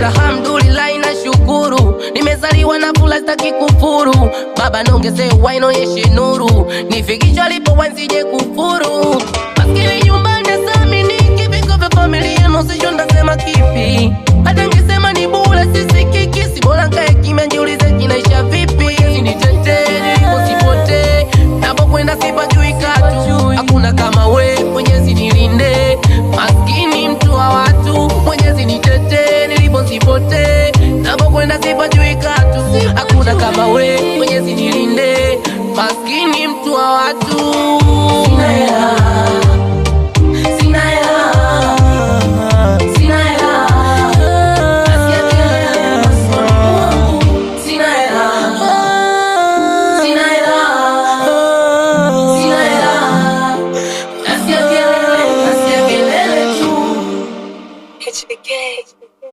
Alhamdulillah, nashukuru, nimezaliwa na fula, sitaki kufuru. Baba niongezee uhai, nionyeshe nuru, nifikishe walipo wansije kufuru. Maskini nyumbani hasaminiki, viko vya familia nusisho, ndasema kipi? Hata